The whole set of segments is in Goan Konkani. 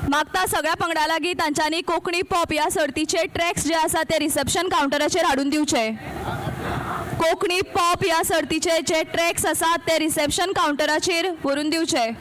मागता सगळ्या पंगडा लागीं तांच्यांनी कोंकणी पॉप ह्या सर्तीचे ट्रॅक्स जे आसा ते रिसेप्शन कावंटराचेर हाडून दिवचे. कोंकणी पॉप ह्या सर्तीचे जे ट्रॅक्स आसात ते रिसेप्शन कावंटराचेर व्हरून दिवचे.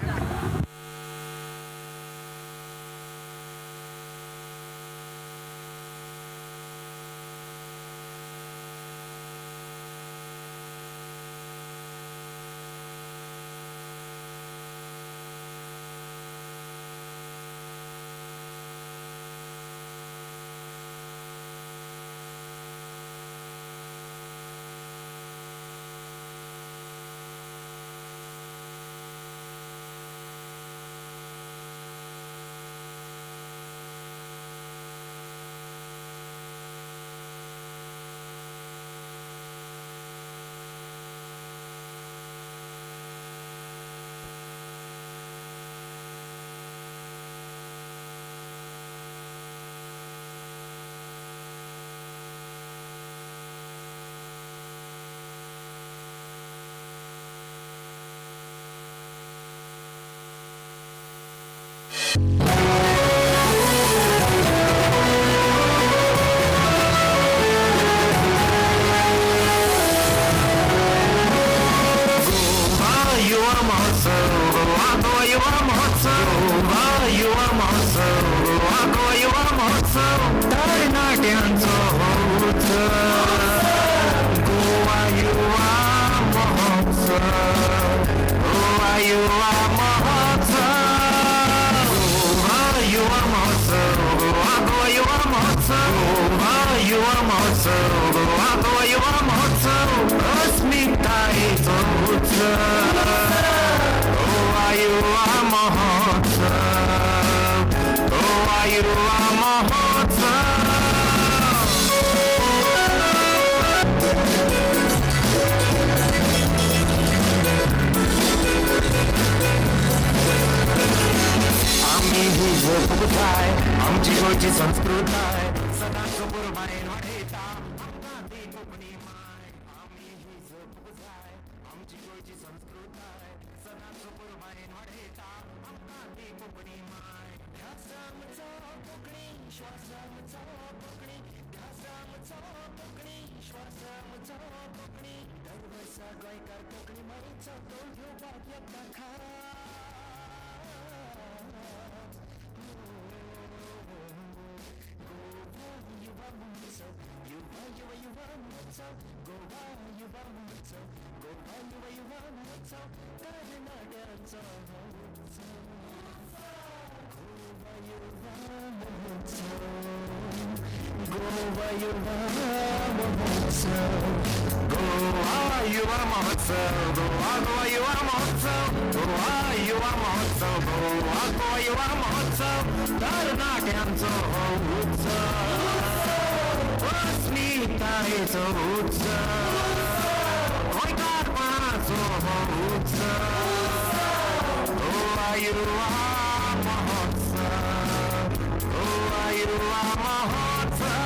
गोवा युवा महोत्सव, गोवा गोवा युवा महोत्सव, गोवा युवा महोत्सव, गोवा गोवा युवा महोत्सव, तरणाट्यांचो हो उत्सव. गोवा युवा महोत्सव, गोवा युवा महोत्सव, गोवा युवा महोत्सव, गोवा गोवा युवा महोत्सव, गोवा युवा महोत्सव, गोवा गोवा युवा महोत्सव, अस्मितायेचो उत्सव. गोवा युवा महोत्सव, गोवा युवा महोत्सव. आम्ही ही जपूक जाय आमची गोंयची संस्कृताय, सदांच पुरबायेन वाडयता आमकां ती कोंकणी माय. आमी ही जपूक जाय आमची गोंयची संस्कृताय, सदांच पुरबायेन वाडयता आमकां ती कोंकणी माय. ध्यास आमचो कोंकणी, श्वास आमचो कोंकणी, ध्यास आमचो कोंकणी, श्वास आमचो कोंकणी. दर वर्सा गोंयकार कोंकणी मायेचो तोल घेवपाक येता खास. गोवा युवा महोत्सव, युवा युवा युवा महोत्सव, गोवा युवा महोत्सव, गोवा युवा युवा महोत्सव, तरणाट्यांचो हो उत्सव. गोवा युवा महोत्सव, गोवा युवा महोत्सव, गोवा युवा महोत्सव, गोवा गोवा युवा महोत्सव, गोवा युवा महोत्सव, गोवा गोवा युवा महोत्सव, तरणाट्यांचो हो उत्सव, अस्मितायेचो उत्सव, गोंयकारपणाचो हो उत्सव. गोवा युवा महोत्सव, गोवा युवा महोत्सव.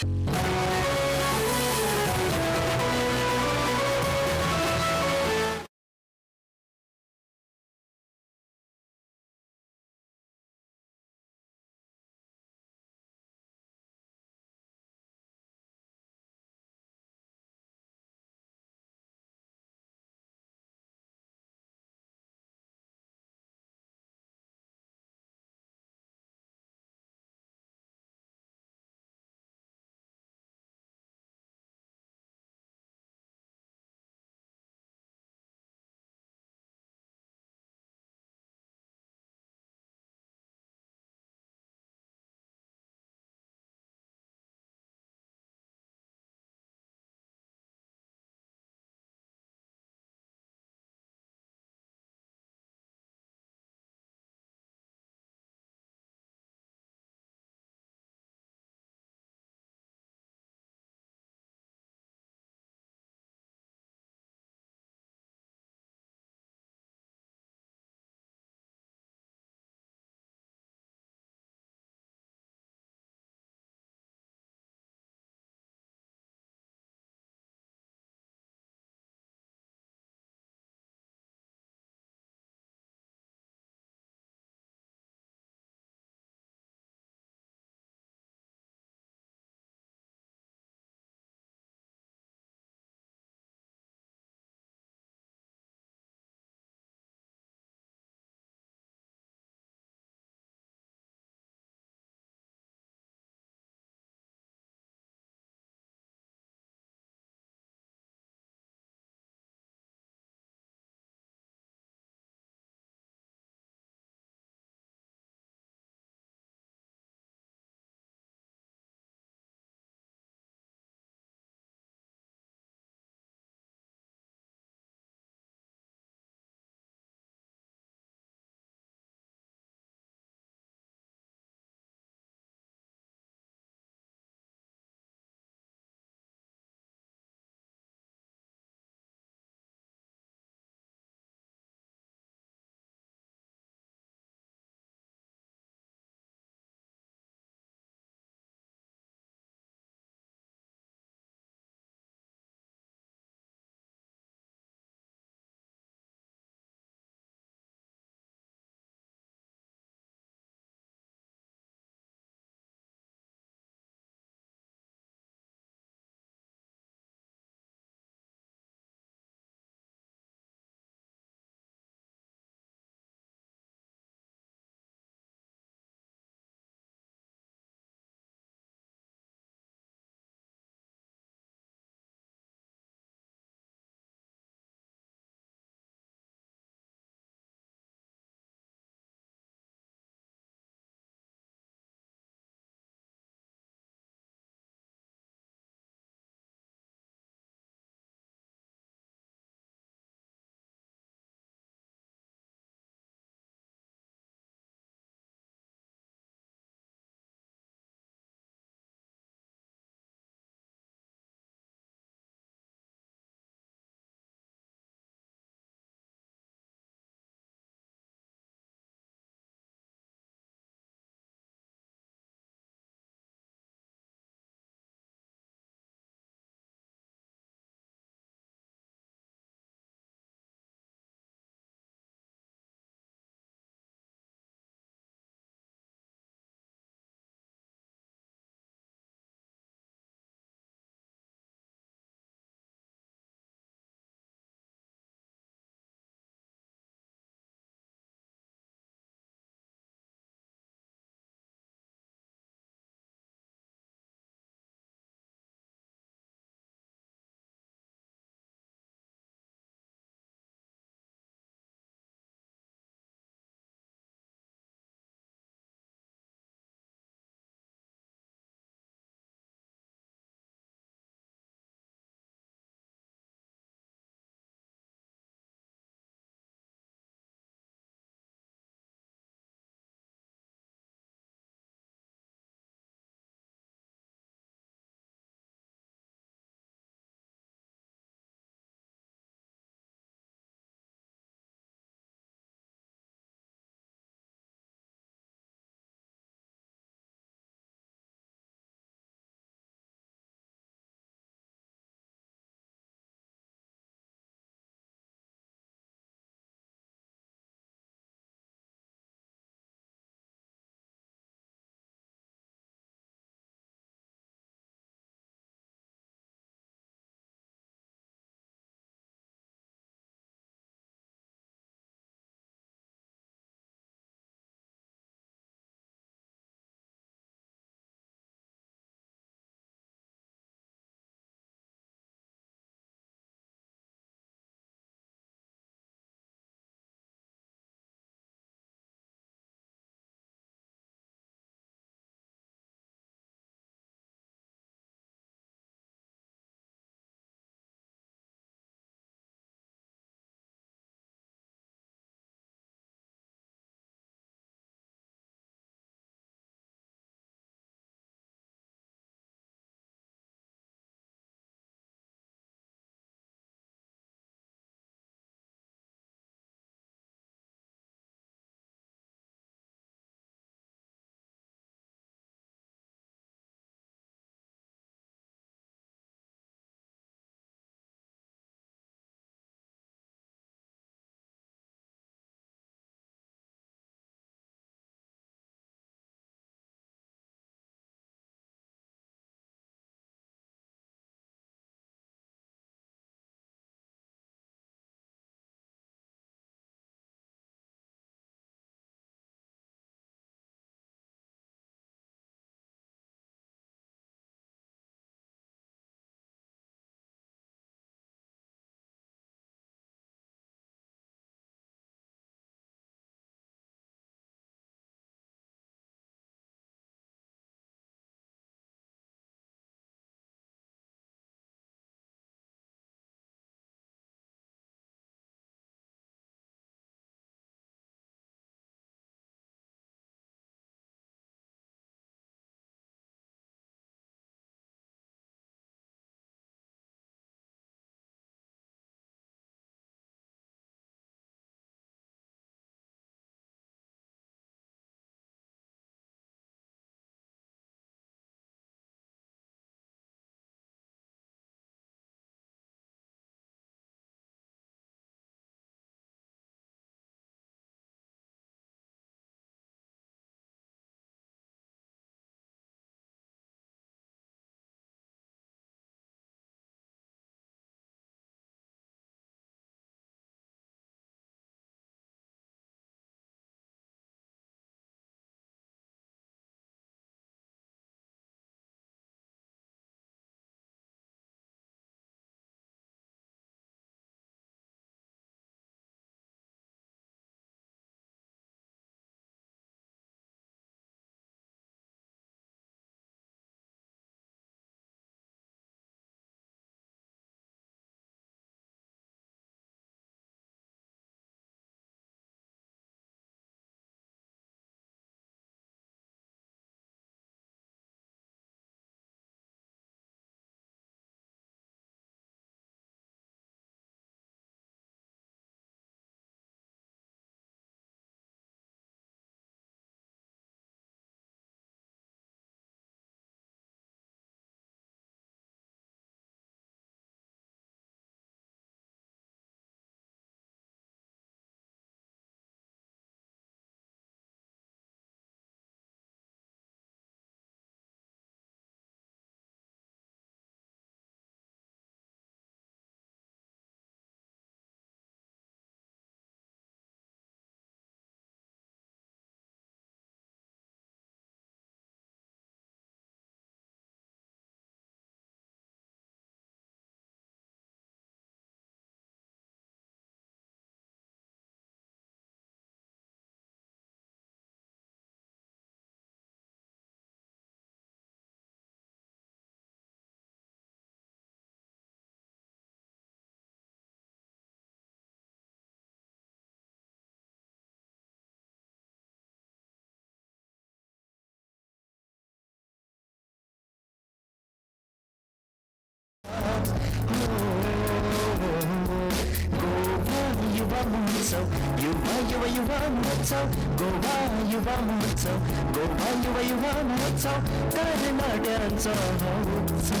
महोत्सव, युवा युवा युवा महोत्सव, गोवा युवा महोत्सव, गोवा युवा युवा महोत्सव, तरणाट्यांचो हो उत्सव.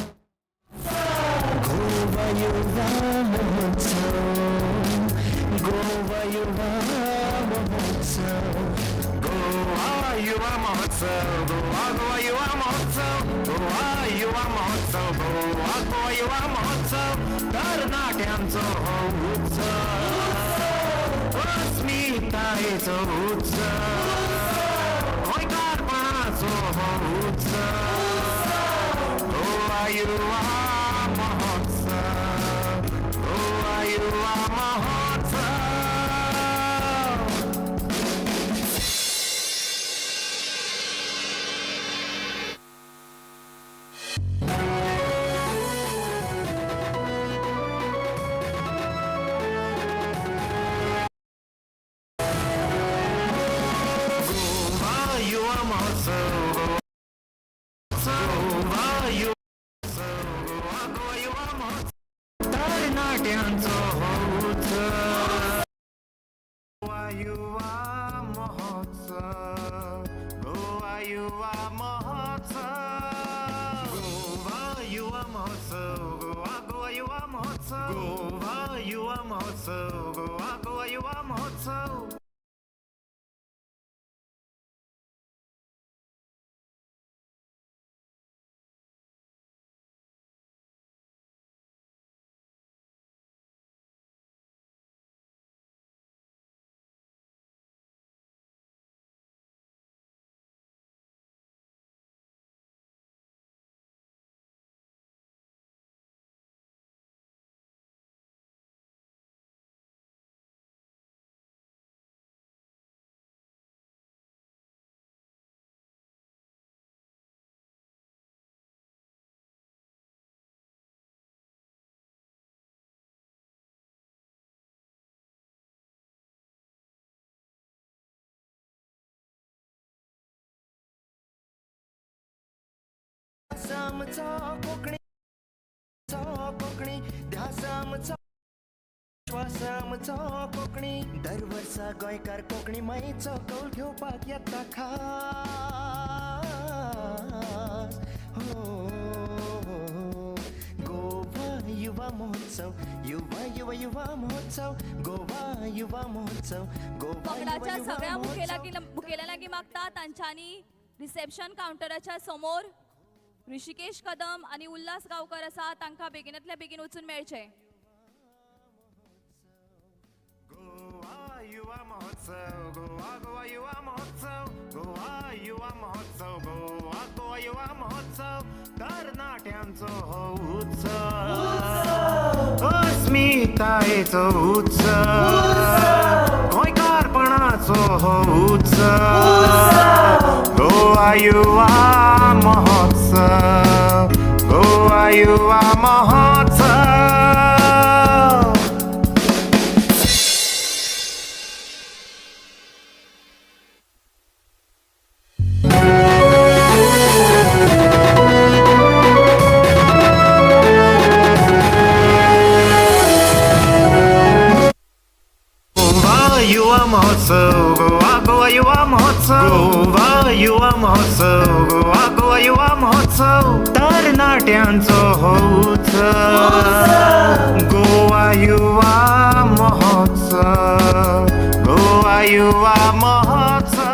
गोवा युवा महोत्सव, गोवा युवा महोत्सव. गोवा युवा महोत्सव, गोवा गोवा युवा महोत्सव, गोवा युवा महोत्सव, गोवा गोवा युवा महोत्सव, तरणाट्यांचो हो उत्सव, अस्मितायेचो उत्सव, गोंयकारपणाचो हो उत्सव, गोवा युवा महोत्सव, गोवा युवा महोत्सव. गोवा युवा महोत्सव, गोवा युवा, गोवा गोवा युवा महोत्सव, तरणाट्यांचो हो उत्सव. गोवा युवा महोत्सव, गोवा युवा महोत्सव, गोवा युवा महोत्सव, गोवा गोवा युवा महोत्सव, गोवा युवा महोत्सव, गोवा गोवा युवा महोत्सव. आमचो कोंकणी कोंकणी, ध्यास आमचो, श्वास आमचो कोंकणी. दर वर्सा गोंयकार कोंकणी मायेचो कौल घेवपाक येता खास हो. गोवा युवा महोत्सव, युवा युवा युवा महोत्सव, गोवा युवा महोत्सव, गोवा युवा पंगडाच्या युवा सगळ्या महोत्सव. मुखेल्या लागीं मागता, तांच्यांनी रिसेप्शन कावंटराच्या समोर ऋषिकेश कदम आनी उल्हास गांवकर आसा, तांकां बेगिनातल्या बेगीन वचून मेळचें. गोवा युवा महोत्सव, गोवा गोवा युवा महोत्सव, गोवा युवा महोत्सव, गोवा गोवा युवा महोत्सव, तरणाट्यांचो हो उत्सव, अस्मितायेचो उत्सव, गोंयकारपणाचो हो उत्सव, गोवा युवा महोत्सव, गोवा युवा महोत्सव. गोवा युवा महोत्सव, गोवा गोवा युवा महोत्सव, गोवा युवा महोत्सव, गोवा गोवा युवा महोत्सव, तरणाट्यांचो हो उत्सव, गोवा युवा महोत्सव, गोवा युवा महोत्सव,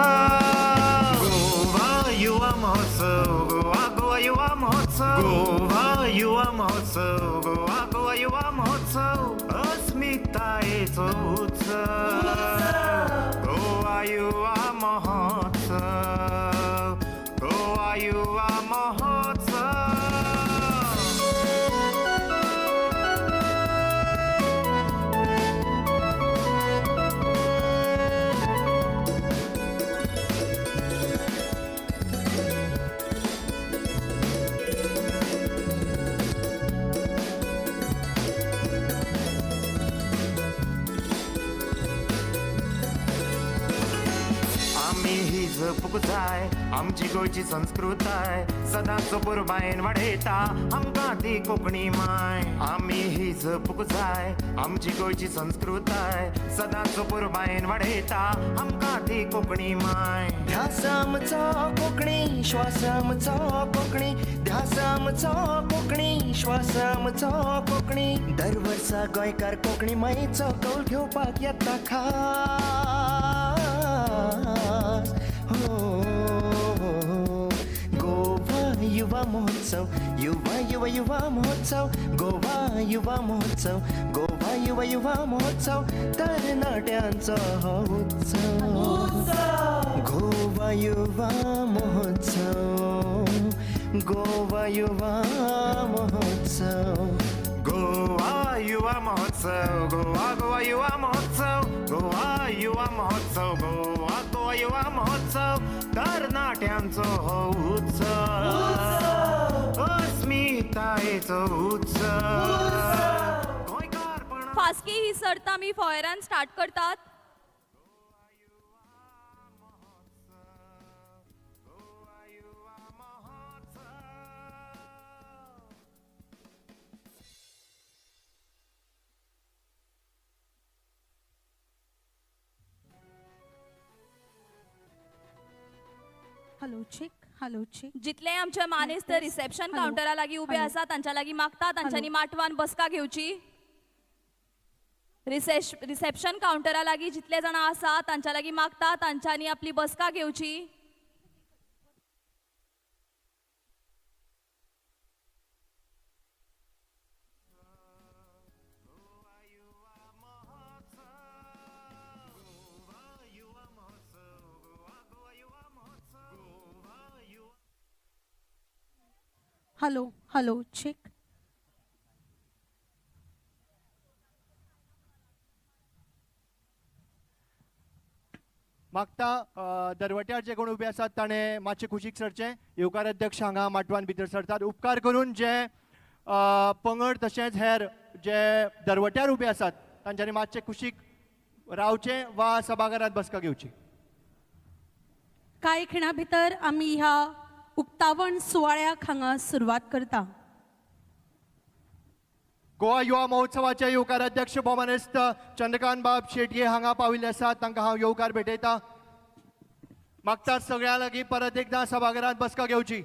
गोवा युवा महोत्सव, गोवा गोवा युवा महोत्सव, गोवा युवा महोत्सव, गोवा गोवा युवा महोत्सव, अस्मितायेचो उत्सव, गोवा युवा महोत्सव, गोवा युवा महोत्सव. आमी ही जपूंक जाय आमची गोंयची संस्कृताय सदांच पुरबायेन वाडयता आमकां ती कोंकणी माय. आमी ही जपूंक जाय आमची गोंयची संस्कृताय सदांच पुरबायेन वाडयता आमकां ती कोंकणी माय. ध्यास आमचो कोंकणी, श्वास आमचो कोंकणी, ध्यास आमचो कोंकणी, श्वास आमचो कोंकणी. दर वर्सा गोंयकार कोंकणी मायेचो कौल घेवपाक येता खास. हो गोवा युवा महोत्सव, युवा युवा युवा महोत्सव, गोवा युवा महोत्सव, गोवा युवा युवा महोत्सव, तरणाट्यांचो हो उत्सव. गोवा युवा महोत्सव, गोवा युवा महोत्सव. गोवा युवा महोत्सव, गोवा गोवा युवा महोत्सव, गोवा युवा महोत्सव, गोवा गोवा युवा महोत्सव, तरणाट्यांचो हो उत्सव, अस्मितायेचो उत्सव, गोंयकारपणा. फास्की ही सर्त आमी फॉयरान स्टार्ट करतात. गोवा युवा महोत्सव. Hello check, hello check. जितले आमचे मानेस्त रिसेप्शन हॅलो. कावंटरा लागीं उबे हॅलो. आसा तांच्या लागीं मागता तांच्यांनी माटवान बसका घेवची. रिसेप्शन कावंटरा लागीं जितले जाणां आसा तांच्या लागीं मागता तांच्यांनी आपली बसका घेवची. Hello hello check. मागता दरवट्यार जे कोण उबे आसात ताणें मातशें कुशीक सरचें. येवकार अध्यक्ष हांगा माटवान भितर सरतात. उपकार करून जे पंगड तशेंच हेर जे दरवट्यार उबे आसात तांच्यांनी मातशें कुशीक रावचें वा सभाघरांत बसका घेवची. कांय खिणा भितर आमी ह्या उक्तावण सुवाळ्याक हांगा सुरवात करता. गोवा युवा महोत्सवाचे येवकार अध्यक्ष भोमानेस्त चंद्रकांत बाब शेटये हांगा पाविल्ले आसात, तांकां हांव येवकार भेटयता. मागतात सगळ्यां लागीं परत एकदां सभाघरांत बसका घेवची.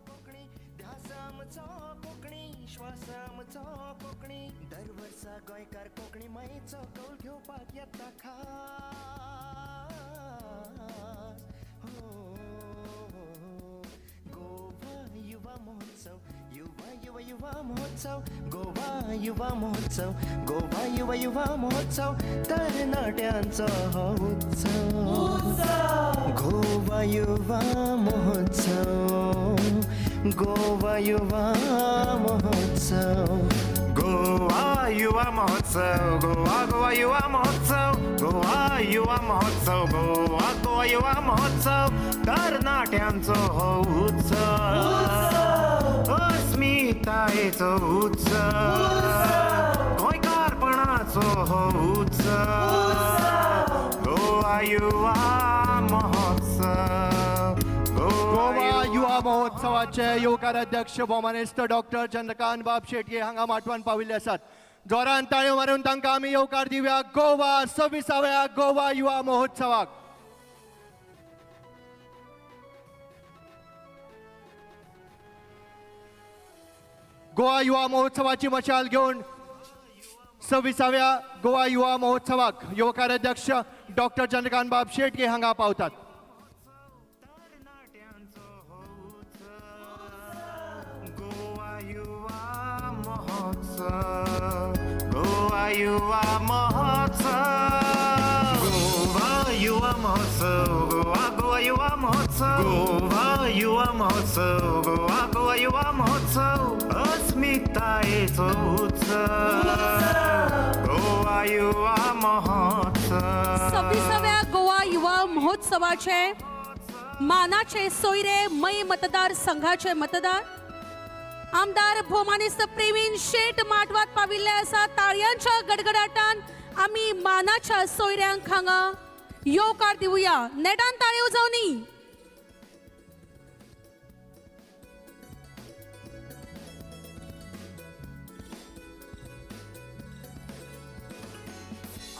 कोंकणी ध्यास आमचो कोंकणी, श्वास आमचो कोंकणी. दर वर्सा गोंयकार कोंकणी मायेचो कौल घेवपाक येता खास. हो गोवा युवा महोत्सव, युवा युवा युवा महोत्सव, गोवा युवा महोत्सव, गोवा युवा युवा महोत्सव, तरणाट्यांचो हो उत्सव. गोवा युवा महोत्सव, गोवा युवा महोत्सव. गोवा युवा महोत्सव, गोवा गोवा युवा महोत्सव, गोवा युवा महोत्सव, गोवा गोवा युवा महोत्सव, तरणाट्यांचो हो उत्सव, अस्मितायेचो उत्सव, गोंयकारपणाचो हो उत्सव, गोवा युवा महोत्सव, गोवा युवा महोत्सवाचे येवकार अध्यक्ष भोमानेस्त डॉक्टर चंद्रकांत बाब शेटये हांगा माटवान पाविल्ले आसात. जोरान ताळयो मारून तांकां आमी येवकार दिवया गोवा 26व्या गोवा युवा महोत्सवाक. गोवा युवा महोत्सवाची मशाल घेवन 26व्या गोवा युवा महोत्सवाक येवकार अध्यक्ष डॉक्टर चंद्रकांत बाब शेटये हांगा पावतात. तरणाट्यांचो हो उत्सव, गोवा युवा महोत्सव, गोवा युवा महोत्सव, गोवा युवा महोत्सव, गोवा गोवा युवा महोत्सव, गोवा युवा महोत्सव, गोवा गोवा युवा महोत्सव, अस्मितायेचो उत्सव, गोवा युवा महोत्सव. 26व्या गोवा युवा महोत्सवाचे मानाचे सोयरे, मयें मतदार संघाचे मतदार आमदार भोवमानेस्त प्रवीण शेट माटवात पाविल्ले आसा. ताळयांच्या गडगडाटान आमी मानाच्या सोयऱ्यांक हांगा येवकार दिवया. नेटान ताळयो जावनी.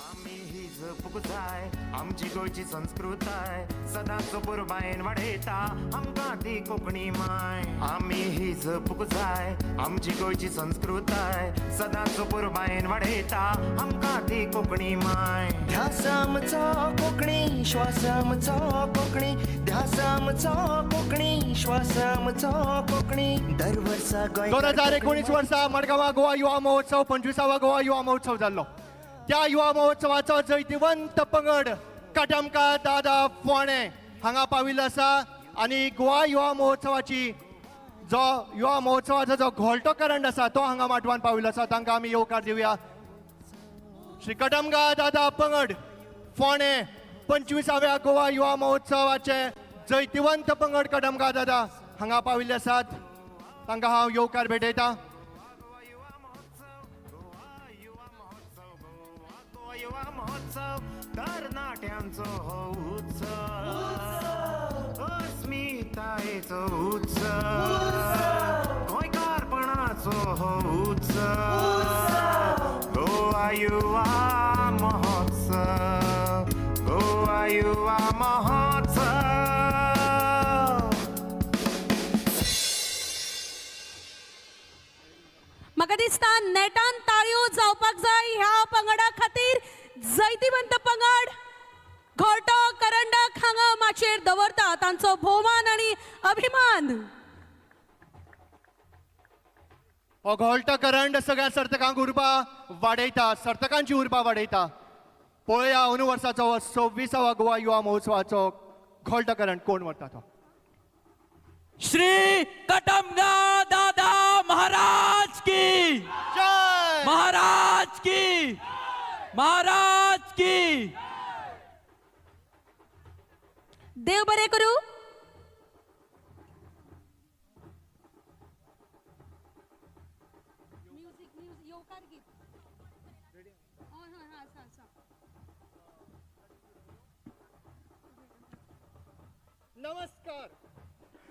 आमी ही जपूंक जाय आमची गोंयची संस्कृताय, सदांच पुरबायेन वाडयता आमकां ती कोंकणी माय. आमी ही जपूंक जाय आमची गोंयची संस्कृताय, सदांच पुरबायेन वाडयता आमकां ती कोंकणी माय. ध्यास आमचो कोंकणी, श्वास आमचो कोंकणी, ध्यास आमचो कोंकणी, श्वास आमचो कोंकणी. दर वर्सा गोंयकार 2019 वर्सा मडगांवा गोवा युवा महोत्सव, 25वा गोवा युवा महोत्सव जाल्लो. त्या युवा महोत्सवाचो जैतिवंत पंगड कटमका दादा फोंडें हांगा पाविल्लो आसा आनी गोवा युवा महोत्सवाची जो युवा महोत्सवाचो जो घोळटो करंड आसा तो हांगा माटवान पाविल्लो आसा. तांकां आमी येवकार दिवया. श्री कटमगा दादा पंगड फोंडें, 25व्या गोवा युवा महोत्सवाचे जैतिवंत पंगड कटमगा दादा हांगा पाविल्ले आसात. तांकां हांव येवकार भेटयतां. गोवा युवा महोत्सव, तरणाट्यांचो हो उत्सव, अस्मितायेचो उत्सव, गोंयकारपणाचो हो उत्सव. गोवा युवा महोत्सव, गोवा युवा महोत्सव. म्हाका दिसता नेटान ताळयो जावपाक जाय ह्या पंगडा खातीर. जैतिवंत पंगड घोळटो करंडक हांगा माचयेर दवरता तांचो भोवमान आनी अभिमान. हो घोळटो करंड सगळ्या सर्तकांक उर्बा वाडयता, सर्तकांची उर्बा वाडयता. पळया अंदू वर्साचो हो 26वा गोवा युवा महोत्सवाचो घोळटो करंड कोण व्हरता तो. श्री कटमगा दादा महाराज की जय! महाराज की, महाराज की. देव बरें करूं. नमस्कार,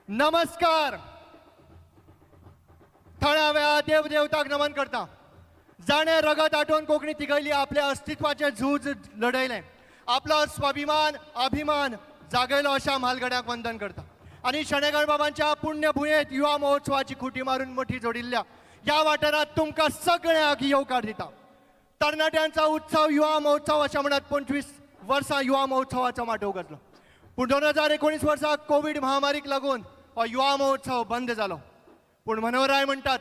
नमस्कार. थळाव्या देवदेवताक नमन करता. जाणे रगत आटोवन कोंकणी तिगयली, आपल्या अस्तित्वाचें झूज लढयलें, आपलो स्वाभिमान अभिमान जागयलो अशा म्हालगड्याक वंदन करता. आनी शणै बाबांच्या पुण्यभुंयेत युवा महोत्सवाची खुटी मारून मठी जोडिल्ल्या ह्या वाठारांत तुमकां सगळ्यांक येवकार दिता. तरणाट्यांचा उत्सव युवा महोत्सव अशें म्हणत 25 वर्सां युवा महोत्सवाचो माटोव गाजलो. पूण 2019 वर्सा कोवीड महामारीक लागून हो युवा महोत्सव बंद जालो. पूण मनोहराय म्हणटात,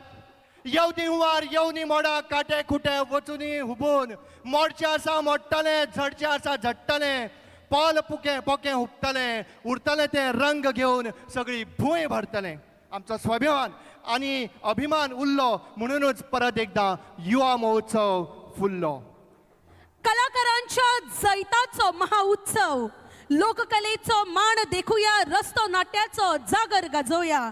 येवनी हुंवार येवनी मोडा, कांटे खुटे वचुनी हुबून, मोडचें आसा मोडटलें, झडचें आसा झडटलें, पोल पुकें पोकें हुपतलें, उरतलें तें रंग घेवन सगळी भूंय भरतलें. आमचो स्वाभिमान आनी अभिमान उरलो म्हणुनूच परत एकदां युवा महोत्सव फुल्लो. कलाकारांच्या जैताचो महाउत्सव, लोककलेचो मान देखूया, रस्तो नाट्याचो जागर गाजोवया,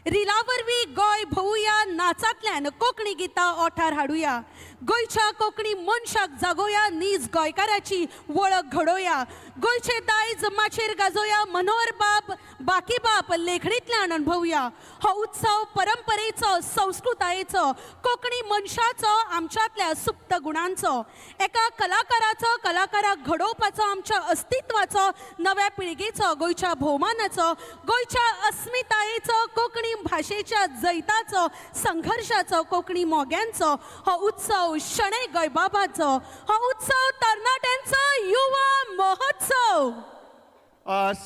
रिला वरवीं गोंय भोंवुया, नाचांतल्यान कोंकणी गितां ओंठार हाडुया, गोंयच्या कोंकणी मनशाक जागोवया, नीज गोंयकाराची वळख घडोवया, गोंयचें दायज माचयेर गाजोवया, मनोहर बाब बाकीबाब लेखणींतल्यान अणभवया. हो उत्सव परंपरेचो, संस्कृतायेचो, कोंकणी मनशाचो, आमच्यांतल्या सुप्त गुणांचो, एका कलाकाराचो, कलाकाराक घडोवपाचो, आमच्या अस्तित्वाचो, नव्या पिळगेचो, गोंयच्या भोवमानाचो, गोंयच्या अस्मितायेचो, कोंकणी भाशेच्या जैताचो, संघर्शाचो, कोंकणी मोग्यांचो हो उत्सव शणै गोंयबाबाचो, हो उत्सव तरणाट्यांचो युवा महोत्सव.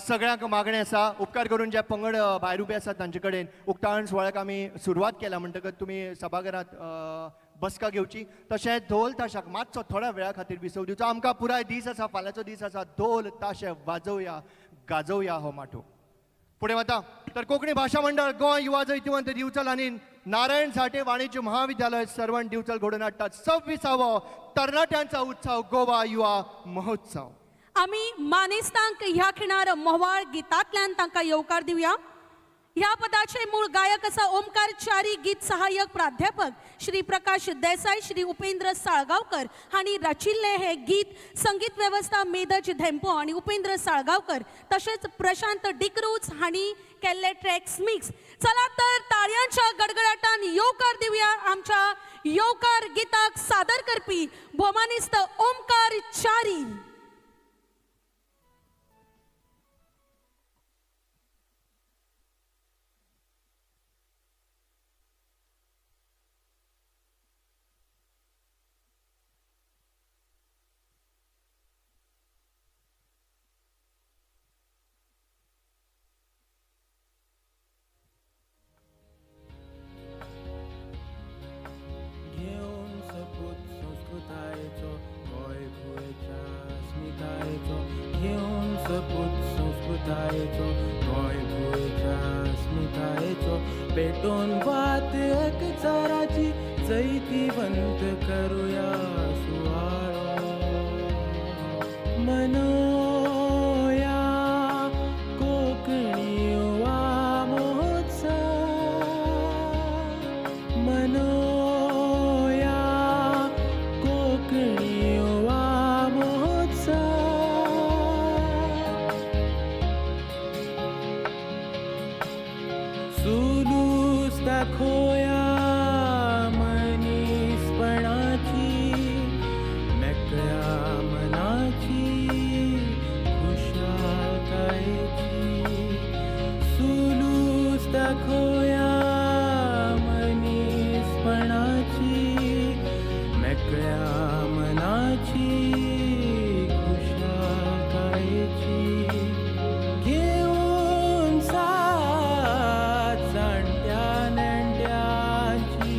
सगळ्यांक मागणें आसा, उपकार करून जे पंगड भायर उबे आसात तांचे कडेन उक्तावण सुवाळ्याक आमी सुरवात केल्या म्हणटकच तुमी सभाघरांत बसका घेवची. तशेंच धोल ताशाक मातसो थोड्या वेळा खातीर विसव दिवचो. आमकां पुराय दीस आसा, फाल्यांचो दीस आसा. धोल ताशे वाजोवया, गाजोवया हो माटो. फुडें वता तर कोंकणी भाशा मंडळ गोंय युवा जैतिवंत दिवचल आनी नारायण साठे वाणिज्य महाविद्यालय सर्वण दिवचल घडोवन हाडटात 26वो तरणाट्यांचो उत्सव गोवा युवा महोत्सव. आमी मानेस्तांक ह्या खिणार म्होवाळ गितांतल्यान तांकां येवकार दिवया. ह्या पदाचे मूळ गायक आसा ओमकार च्यारी, गीत सहाय्यक प्राध्यापक श्री प्रकाश देसाय, श्री उपेंद्र साळगांवकर हांणी रचिल्लें हें गीत. संगीत वेवस्था मेधज धेंपो आनी उपेंद्र साळगांवकर तशेंच प्रशांत डिक्रूज हांणी केल्ले ट्रॅक्स मिक्स. चला तर ताळयांच्या गडगडाटान येवकार दिवया आमच्या येवकार गिताक सादर करपी भोमानिस्त ओमकार च्यारी. घेऊन सपूत संस्कृतायेचो गोंय भुंयेच्या अस्मितायेचो, घेऊन सपूत संस्कृतायेचो गोंय भुंयेच्या अस्मितायेचो, पेटोवन वात एकचाराची जैतिवंत करुया सुवाळो. मनोया कोंकणी युवा महोत्सव, मनोया कोंकणी युवा महोत्सव. सुलूस दाखोया मनीसपणाची, मेकळ्या मनाची, खुशालकायेची. सुलूस दाखोया मनीसपणाची, मेकळ्या मनाची, खुशालकायेची. घेऊन साथ जाणट्या नेणट्यांची,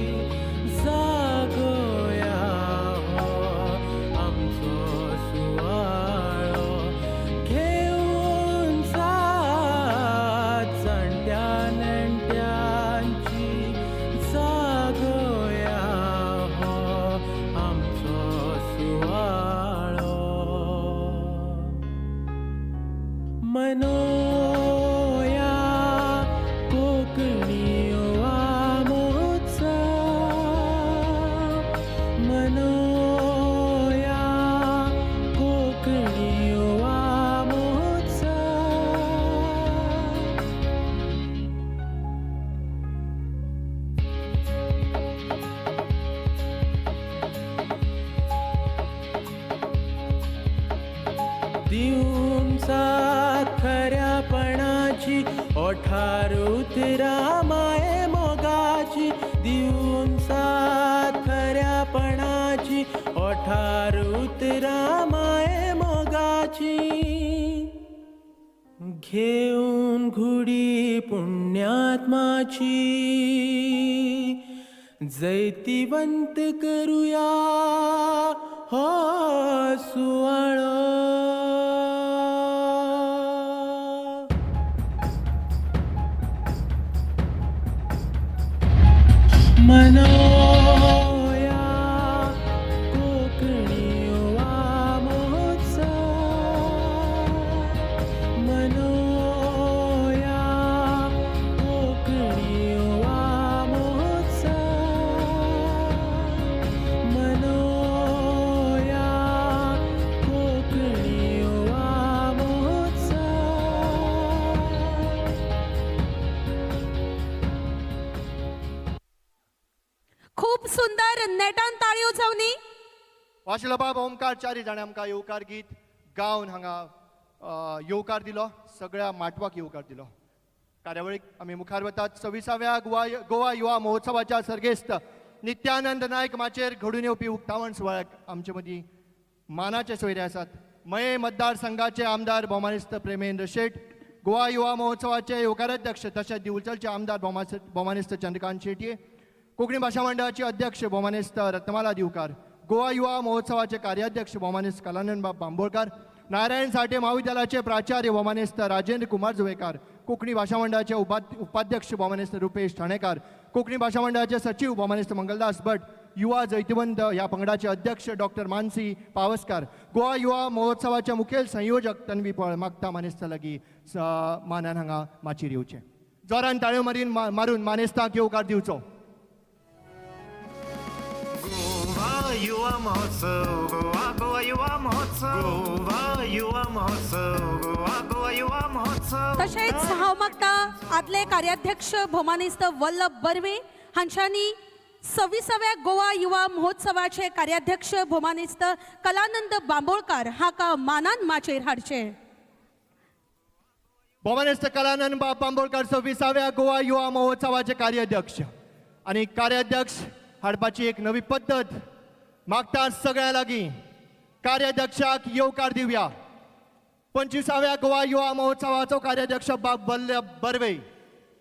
जागोया हो आमचो सुवाळो. घेऊन साथ जाणट्या नेणट्यांची, जागोया हो आमचो सुवाळो. मनोया कोंकणी युवा महोत्सव, मनोया कोंकणी युवा महोत्सव. दिवन साथ खऱ्यापणाची, ओठार उतरां माये मोगाची. दिवन साथ खऱ्यापणाची, ओठार उतरां माये मोगाची. घेऊन घुडी पुण्यात्माची, जैतिवंत करुया हो सुवाळो. मनोया कोंकणी युवा महोत्सव, मनोया कोंकणी युवा महोत्सव, मनोया कोंकणी युवा महोत्सव. खूप सुंदर, नेटान ताळयो जावनी. वाशिलबाब ओमकार च्यारी जाणें आमकां येवकार गीत गावन हांगा येवकार दिलो, सगळ्या माटवाक येवकार दिलो. कार्यावळीक आमी मुखार वतात. 26व्या गोवा युवा महोत्सवाच्या सर्गेस्त नित्यानंद नायक माचयेर घडून येवपी उक्तावण सुवाळ्याक आमचे मदीं मानाचे सोयरे आसात. मये मतदारसंघाचे आमदार भोमानेस्त प्रेमेंद्र शेट, गोवा युवा महोत्सवाचे येवकाराध्यक्ष तशेंच दिवचलचे आमदार भोमानेस्त चंद्रकांत शेटये, कोंकणी भाशा मंडळाचे अध्यक्ष भोमानेस्त रत्नमाला दिवकार, गोवा युवा महोत्सवाचे कार्याध्यक्ष भोमानेस्त कलानंदबाब बांबोळकार, नारायण साठे महाविद्यालयाचे प्राचार्य भोमानेस्त राजेंद्र कुमार जुवेकार, कोंकणी भाशा मंडळाचे उपाध्यक्ष भोमानेस्त रुपेश ठाणेकार, कोंकणी भाशा मंडळाचे सचिव भोमानेस्त मंगलदास भट, युवा जैतिवंत ह्या पंगडाचे अध्यक्ष डॉक्टर मानसी पावसकार, गोवा युवा महोत्सवाचे मुखेल संयोजक तन्वी पळ मागता मानेस्ता लागीं मानान हांगा माचयेर येवचें. जोरान ताळयो मारीन मारून मानेस्तांक येवकार दिवचो. गोवा युवा महोत्सव, गोवा गोवा युवा महोत्सव, गोवा युवा महोत्सव, गोवा गोवा युवा महोत्सव. तशेंच हांव मागता आदले कार्याध्यक्ष भोमानेस्त वल्लभ बर्वे हांच्यांनी 26व्या गोवा युवा महोत्सवाचे कार्याध्यक्ष भोमानेस्त कलानंद बांबोळकार हाका मानान माचयेर हाडचे. भोमानेस्त कलानंद बाब बांबोळकार, 26व्या गोवा युवा महोत्सवाचे कार्याध्यक्ष. आनी कार्याध्यक्ष हाडपाची एक नवी पद्दत मागता सगळ्यां लागीं. कार्याध्यक्षाक येवकार दिवया. 25व्या गोवा युवा महोत्सवाचो कार्याध्यक्ष बाब वल्लभ बर्वे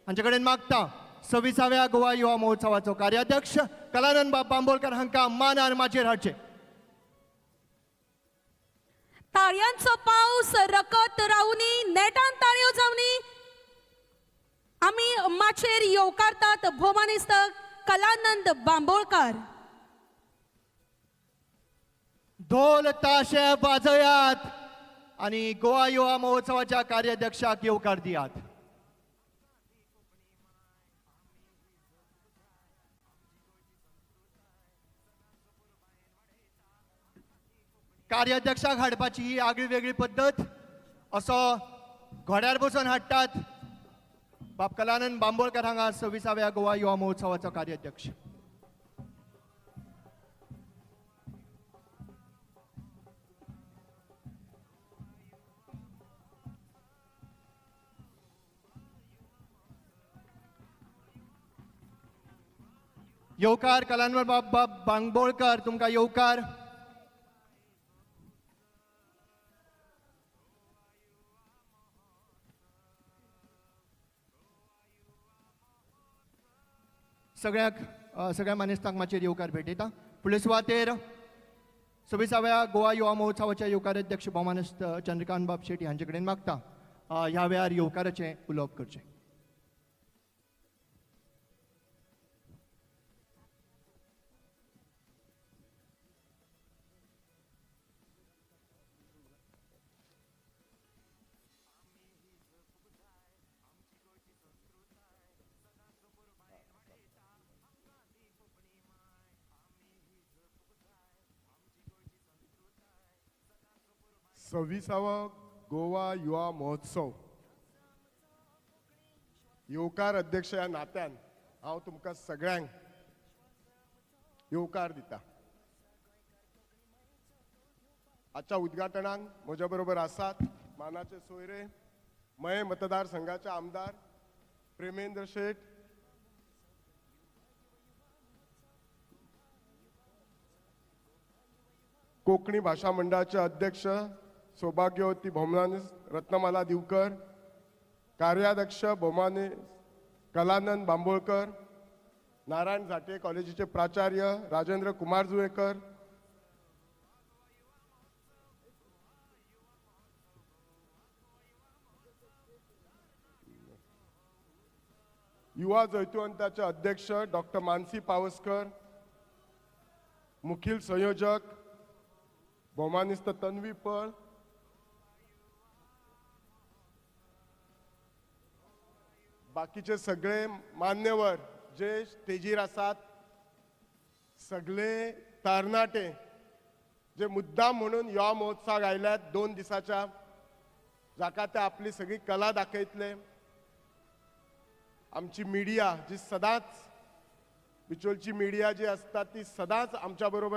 हांचे कडेन मागता 26व्या गोवा युवा महोत्सवाचो कार्याध्यक्ष कलानंद बाब बांबोळकर हांकां मानान माचयेर हाडचे. ताळयांचो पावस रकत रावनी, नेटान ताळयो जावनी. आमी माचयेर येवकारतात भोमानेस्त कलानंद बांबोळकार. ढोल ताशे वाजयात आणि गोवा युवा महोत्सवाच्या कार्याध्यक्षाक येवकार दियात. कार्याध्यक्षाक हाडपाची ही आगळी वेगळी पद्दत, असो घोड्यार बसून हाडटात. बाब कलानंद बांबोळकर हांगा 26व्या गोवा युवा महोत्सवाचो कार्याध्यक्ष. येवकार कलानंद बाब बाब बांबोळकर, तुमकां येवकार. सगळ्याक सगळ्या मानेस्तांक माचयेर येवकार भेटयता. फुडले सुवातेर 26व्या गोवा युवा महोत्सवाच्या येवकार अध्यक्ष भोमानेस्त चंद्रकांत बाब शेटी हांचे कडेन मागता ह्या वेळार येवकाराचें उलोवप करचें. 26वो गोवा युवा महोत्सव येवकार अध्यक्ष ह्या नात्यान हांव तुमकां सगळ्यांक येवकार दिता. आजच्या उद्घाटनाक म्हज्या बरोबर आसात मानाचे सोयरे मये मतदारसंघाचे आमदार प्रेमेंद्र शेट, कोंकणी भाशा मंडळाचे अध्यक्ष सौभाग्यवती भोमनानी रत्नमाला दिवकर, कार्याध्यक्ष भोमाने कलानंद बांबोळकर, नारायण झांट्ये कॉलेजीचे प्राचार्य राजेंद्र कुमार जुवेकर, युवा जैतिवंताचे अध्यक्ष डॉक्टर मानसी पावसकर, मुखेल संयोजक भोमानिस्त तन्वी पळ, बाकीचे सगळे मान्यवर जे स्टेजीर आसात, सगळे तरणाटे जे मुद्दाम म्हणून ह्या महोत्सवाक आयल्यात 2 दिसाच्या, जाका ते आपली सगळी कला दाखयतले. आमची मिडिया जी सदांच बिचोलची मिडिया जी आसता ती सदांच आमच्या बरोबर